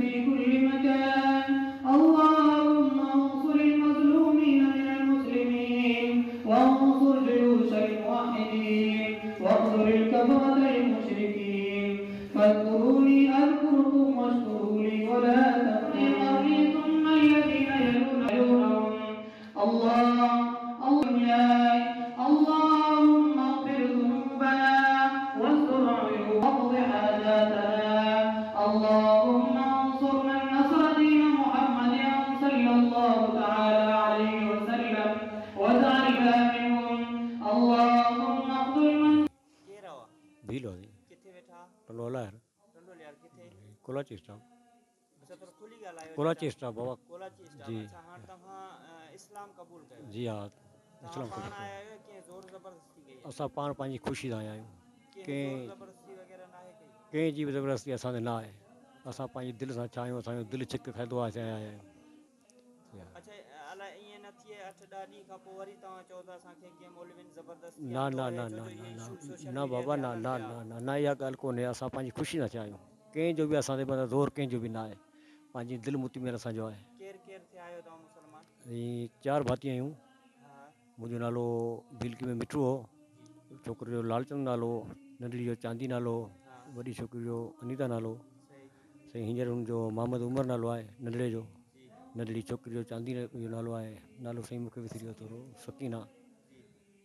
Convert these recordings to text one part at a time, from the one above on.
في كل مكان. اللهم انصر المظلومين من المسلمين، وانصر جيوش الموحدين، واخذل الكفرة المشركين. فاذكروني أذكركم واشكروا لي ولا تكفروني. ثم الذين يلونهم. الله الله اللهم اغفر ذنوبنا واستر عيوبنا واقض حاجاتنا. اللهم انصر من نصر دين محمد صلى الله تعالى عليه وسلم واجعلنا منهم. اللهم اقتل من केरु हुआ? भील हुआसीं। किथे वेठा? टंडो अलायर। टंडो लियार किथे? कोलाची स्टॉप। अच्छा, थोरो खुली ॻाल्हायो। कोलाची स्टॉप बाबा। कोलाची स्टॉप। जी। अच्छा, हाणे तव्हां इस्लाम क़बूल कयो? जी हा। तव्हां इस्लाम पाण क़बूल कयो। आया आहियो, कंहिं ज़ोर ज़बरदस्ती कई आहे? असां पाण पंहिंजी ख़ुशी सां आया आहियूं। कंहिं कंहिं ज़ोर ज़बरदस्ती वग़ैरह नाहे कई? कंहिं जी बि ज़बरदस्ती असां ते न आहे। असां पंहिंजी दिलि सां चाहियूं, असांजो दिलि छिक खाईंदो आहे, असां आया आहियूं। अच्छा, अलाए ईअं न थिए 8-10 ॾींहं खां पोइ वरी तव्हां चओ त असांखे कंहिं मौलवीनि ज़बरदस्ती न आंदो न आहे, न छो न जो न इहे न इशू सोशल न मीडिया बाबा ते न हलनि न पिया। न न न इहा ॻाल्हि कोन्हे। असां पंहिंजी ख़ुशी सां थिया आहियूं। कंहिंजो बि असां ते मतिलबु ज़ोर कंहिंजो बि न आहे। पंहिंजी दिलि मुतमिन असांजो आहे। केरु केरु थिया आहियो तव्हां मुसलमान? ऐं 4 भाती आहियूं। मुंहिंजो नालो भिलकी में मिठू हो, छोकिरे जो लालचंद नालो, नंढड़ी जो चांदी नालो, वॾी छोकिरी जो अनीता नालो। सही, हींअर हुनजो मोहम्मद उमर नालो आहे नंढड़े जो। नंढड़ी छोकिरी जो चांदी जो नालो आहे। नालो सही मूंखे विसरी वियो थोरो, सकीना।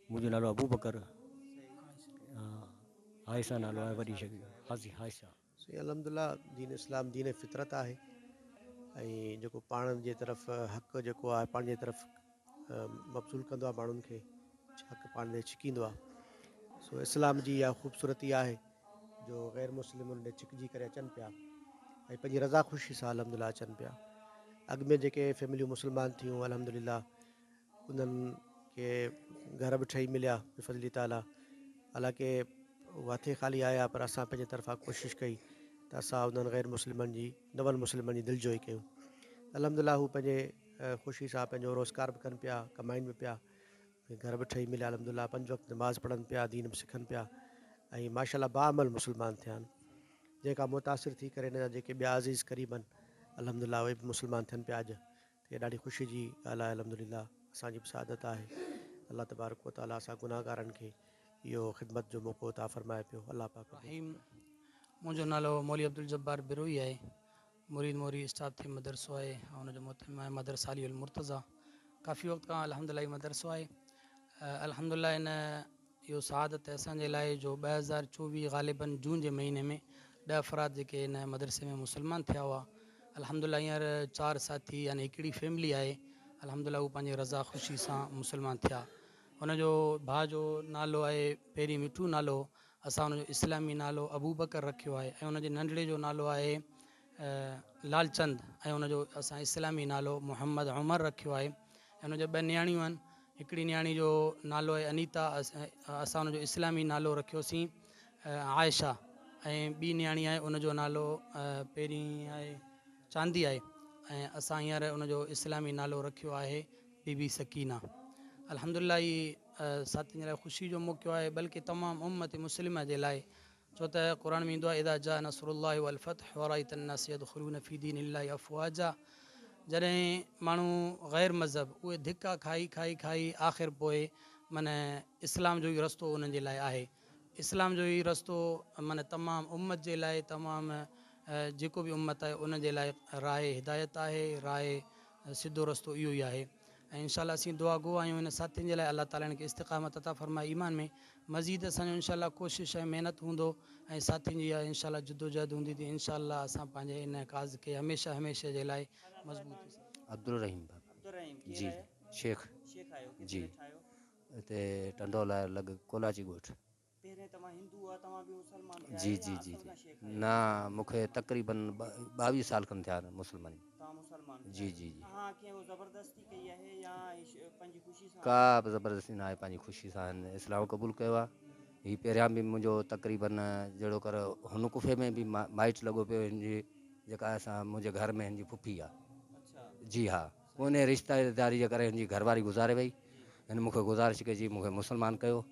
मुंहिंजो नालो अबू बकर। आयशा नालो आहे वॾी छोकिरी जो। हाजी आयशा। सही, अल्हम्दुलिल्लाह, दीन इस्लाम दीन फितरत आहे ऐं जेको पाण जे तरफ़ हक़ जेको आहे पाण जे तरफ़ मबज़ूल कंदो आहे, माण्हुनि खे हक़ पाण ॾे छिकींदो आहे। सो इस्लाम जी इहा ख़ूबसूरती आहे जो ग़ैर मुस्लिम हुन ॾे छिकजी करे अचनि पिया ऐं पंहिंजी रज़ा ख़ुशी सां अल्हम्दुलिल्लाह अचनि पिया। अॻु में जेके फैमिलियूं मुस्लमान थियूं अल्हम्दुलिल्लाह उन्हनि खे घर बि ठही मिलिया बिफ़ज़ली ताला। हालांकि उहा हथे ख़ाली आया, पर असां पंहिंजे तरफ़ां कोशिशि कई त असां उन्हनि ग़ैर मुस्लिमनि जी, नवनि मुस्लिमनि जी दिलजोई कयूं। अल्हम्दुलिल्लाह हू पंहिंजे ख़ुशी सां पंहिंजो रोज़गार बि कनि पिया, कमाइनि बि पिया, घर बि ठही मिलिया अल्हम्दुलिल्लाह, 5 वक़्त नमाज़ पढ़नि पिया, दीन बि सिखनि पिया ऐं माशाअल्लाह बाअमल मुस्लमान थिया आहिनि। जंहिंखां मुतासिर थी करे हिन जा जेके ॿिया अज़ीज़ क़रीब आहिनि अल्हम्दुलिल्लाह उहे बि मुस्लमान थियनि पिया अॼु। त इहा ॾाढी ख़ुशी जी ॻाल्हि आहे अल्हम्दुलिल्लाह, असांजी बि सादत आहे। अल्लाह तबारक व तआला असां गुनाहगारनि खे इहो ख़िदमत जो मौक़ो अता फरमाए पियो। अल्लाह पाक रहीम। मुंहिंजो नालो मौलवी अब्दुल जब्बार बिरोही आहे। मुरीद मोरी स्टाफ थी मदरसो आहे ऐं हुनजो मोहतमिम आहे मदरसा अली उल मुर्तज़ा। काफ़ी वक़्त खां अल्हम्दुलिल्लाह मदरसो आहे। अल्हम्दुलिल्लाह हिन इहो सआदत असांजे लाइ जो 2024 ग़ालिबन जून जे महीने में 10 अफ़राद जेके हिन मदरसे में मुसलमान थिया हुआ। अल्हम्दुलिल्लाह हींअर 4 साथी यानी हिकिड़ी फैमिली आहे। अल्हम्दुलिल्लाह हू पंहिंजी रज़ा ख़ुशी सां मुसलमान थिया। हुनजो भाउ जो नालो आहे पहिरीं मिठू नालो, असां हुनजो इस्लामी नालो अबू बकर रखियो आहे ऐं हुनजे नंढड़े जो नालो आहे लालचंद ऐं हुनजो असां इस्लामी नालो मोहम्मद उमर रखियो आहे। ऐं हुनजो 2 नियाणियूं आहिनि, हिकिड़ी नियाणी जो नालो आहे अनीता, असां हुनजो इस्लामी नालो रखियोसीं आयशा ऐं ॿी नियाणी आहे उनजो नालो पहिरीं आहे चांदी आहे ऐं असां हींअर उनजो इस्लामी नालो रखियो आहे बीबी सकीना। अल्हम्दुलिल्लाह हीअ साथियुनि जे लाइ ख़ुशी जो मौक़ो आहे, बल्कि तमामु उम्मत मुस्लिम जे लाइ, छो त क़ुर में ईंदो आहे इदा जा नसरुल्लाहि वल फतह वराइत अन्नास यदखुलून फी दीनिल्लाहि अफ़वाजा। जॾहिं माण्हू ग़ैर मज़हब उहे धिका खाई खाई खाई आख़िर पोइ माना इस्लाम जो ई रस्तो उन्हनि जे लाइ आहे। इस्लाम जो ई रस्तो माना तमामु उम्मत जे लाइ, तमामु जेको बि उम्मत आहे उन जे लाइ राह हिदायत आहे, राह सिधो रस्तो इहो ई आहे। ऐं इंशाअल्लाह असीं दुआ गो आहियूं हिन साथियुनि जे लाइ, अल्लाह ताला हिनखे इस्तिक़ामत अता फरमाए ईमान में। मज़ीद असांजो इंशाअल्लाह कोशिश ऐं महिनत हूंदो ऐं साथियुनि जी इहा इंशाअल्लाह जदोजहद हूंदी त इंशाअल्लाह असां पंहिंजे इन काज़ खे हमेशह हमेशह जे लाइ मज़बूत। अब्दुल रहीम बाबा। अब्दुल रहीम, केरु जी, आहियो? शेख। शेख आहियो, किथे जी। वेठा आहियो? हिते टंडो लाइ लॻ कोलाची ॻोठ। पहिरें तव्हां हिंदू हुआ, तव्हां बि मुसलमान थिया जी, आहियो जी, या जी, असल जी। खां शेख आहियो? न, मूंखे तक़रीबन 22 साल खनि थिया आहिनि मुसलमानी। तव्हां मुसलमान थिया जी, आहियो? जी, जी। तव्हां कंहिं उहो ज़बरदस्ती कई आहे या पंहिंजी ख़ुशी सां? का बि ज़बरदस्ती न आहे, पंहिंजी ख़ुशी सां हिन इस्लाम क़बूल कयो आहे। हीअ पहिरियां बि मुंहिंजो तक़रीबन जहिड़ो कर हुन कुफे में बि माइट लॻो पियो हिन जी, जेका असां मुंहिंजे घर में हिन जी फुफी आहे। जी हा, उन रिश्तेदारी जे करे हिन जी घरवारी गुज़ारे वई। हिन मूंखे गुज़ारिश कई जी मूंखे मुसलमान कयो।